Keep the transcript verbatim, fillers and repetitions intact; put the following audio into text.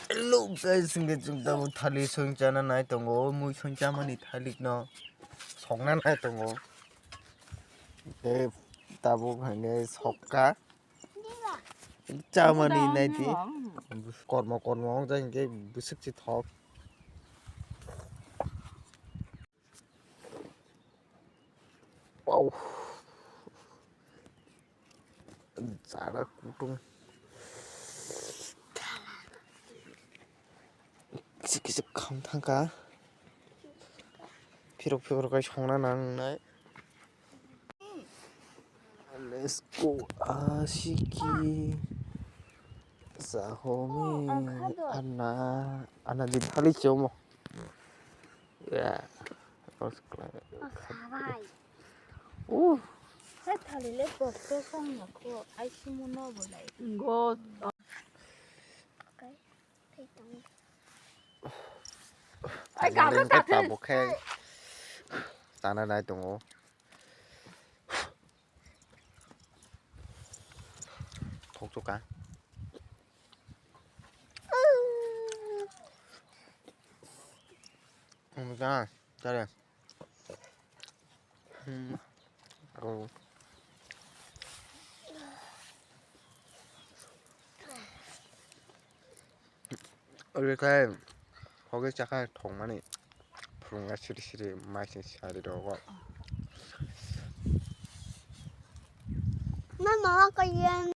Hello guys, hingke chwng tabuk thalik song chana nai tongo, mui song chamani thalik no songna nai tongo. Tei tabuk haine sokka chamani nai di. Kormo kormo wngjak hingke bwswk si thok. Wow. Jara kutung. Kisa kisa kham thangka. Phirok phirok kai songna nangnai. Let's go. Ashiki. Sahomi. Ana. Ana di thali chomo. Ya. Os klai. Os habai. Uh. Hai thali le bokto song na ko. Ai simo no bolai. Go. Ai, garo ta thai. Tabuk khe chana nai tongo. Thok thok ka. Ang ka, tare. Hmm. Ako. Ore khai, hoge chakha thongmani. Phurungya siri siri mai se sari rogo. Mama, kaya.